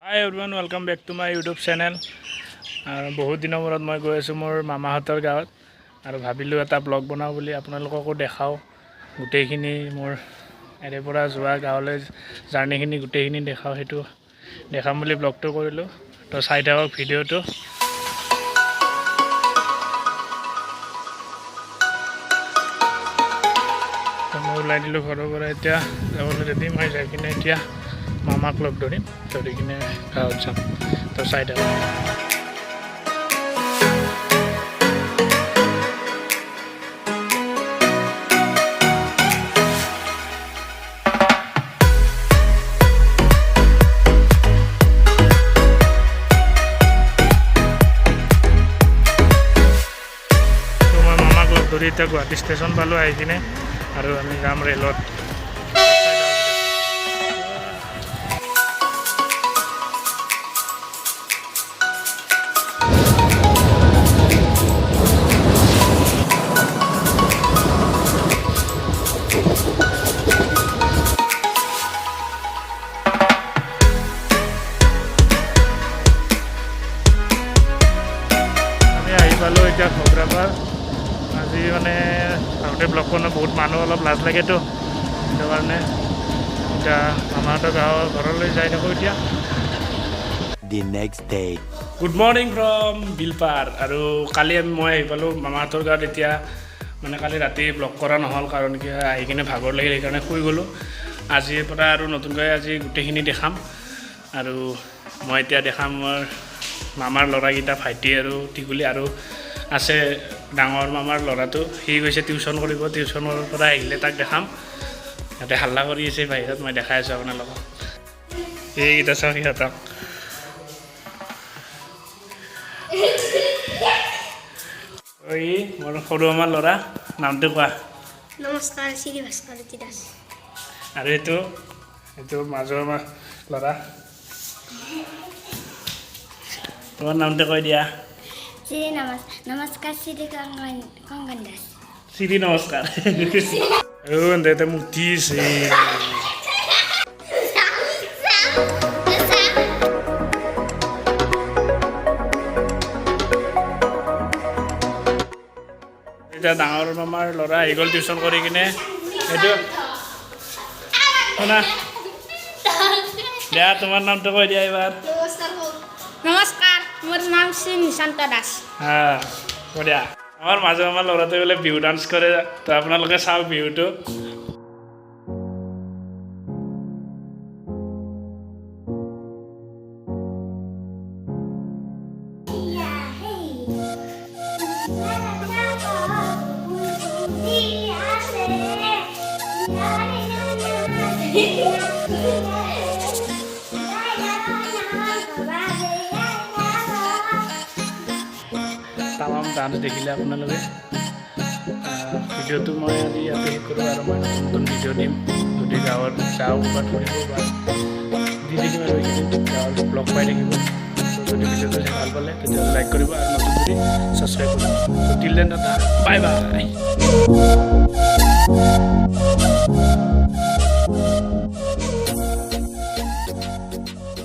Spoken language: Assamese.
Hi everyone, welcome back to my YouTube channel. আৰু বহুত দিনৰ মূৰত মই গৈ আছোঁ মোৰ মামাহঁতৰ গাঁৱত আৰু ভাবিলোঁ এটা ব্লগ বনাওঁ বুলি, আপোনালোককো দেখাওঁ গোটেইখিনি, মোৰ ইয়াৰে পৰা যোৱা গাঁৱলৈ জাৰ্ণিখিনি গোটেইখিনি দেখাওঁ, সেইটো দেখাম বুলি ব্লগটো কৰিলোঁ। তো চাই থাকক ভিডিঅ'টো। তো মই ওলাই দিলোঁ ঘৰৰ পৰা, এতিয়া যাবলৈ ৰেডি। মই যাই কিনে এতিয়া মামাক লগ ধৰিম, ধৰি কিনে গাঁৱত যাম। তো চাই থাকক। তো মই মামাক লগ ধৰি এতিয়া গুৱাহাটী ষ্টেচন পালোঁ আহি কিনে, আৰু আমি যাম ৰেলত। আমি আহি পালোঁ এতিয়া ঘগ্ৰাপাৰ। আজি মানে আহোঁতে ব্লগ কৰা বহুত মানুহ, অলপ লাজ লাগেতো, সেইটো কাৰণে। এতিয়া মামাহঁতৰ গাঁৱৰ ঘৰলৈ যাই থাকোঁ এতিয়া। The next day. Good morning from Bilpar. আৰু কালি মই আহি পালোঁ মামাহঁতৰ গাঁৱত। এতিয়া মানে কালি ৰাতি ব্লগ কৰা নহ'ল, কাৰণ কি আহি কিনে ভাগৰ লাগিল, সেইকাৰণে শুই গ'লোঁ। আজিৰ পৰা আৰু নতুনকৈ আজি গোটেইখিনি দেখাম। আৰু মই এতিয়া দেখাম মোৰ মামাৰ ল'ৰাকেইটা, ভাইটি আৰু টিকুলি, আৰু আছে ডাঙৰ মামাৰ ল'ৰাটো, সি গৈছে টিউশ্যন কৰিব। টিউশ্যনৰ পৰা আহিলে তাক দেখাম। সিহঁতে হাল্লা কৰি আছে বাহিৰত, মই দেখাই আছোঁ আপোনালোকক। এইকেইটা চাওক সিহঁতক। এই মোৰ সৰু মামাৰ ল'ৰা, নামটো কোৱা। নমস্কাৰ, শ্ৰী ভাস্কৰজ্যোতি দাস। আৰু এইটো মাজৰ ল'ৰা, তোমাৰ নামটো কৈ দিয়া। শ্ৰী নমস্কাৰ, শ্ৰী কংকন দাস। শ্ৰী নমস্কাৰ। অ' দেউতা মোক দিছে। এতিয়া ডাঙৰ মামাৰ ল'ৰা আহি গ'ল টিউশ্যন কৰি কিনে। এইটো শুনা দিয়া, তোমাৰ নামটো কৈ দিয়া এইবাৰ। নমস্কাৰ, মোৰ নাম শ্ৰী নিশান্ত দাস। হা, কৈ দিয়া। আমাৰ মাজৰ মামাৰ ল'ৰাটোৱে বোলে বিহু ডান্স কৰে, তো আপোনালোকে চাওক বিহুটো। তামাম ডান্স দেখিলে আপোনালোকে। ভিডিঅ'টো মই আজি ইয়াতে শেষ কৰোঁ আৰু মই নতুন নতুন ভিডিঅ' দিম। যদি গাঁৱত যাওঁ বা ফুৰিব বা দি থাকিম, আৰু এইকেইদিন গাঁৱৰ ব্লগ পাই থাকিব। তো যদি ভিডিঅ'টো চাই ভাল পালে, তেতিয়াহ'লে লাইক কৰিব আৰু নতুন যদি ছাবস্ক্ৰাইব কৰিব। Till then, tata, bye bye.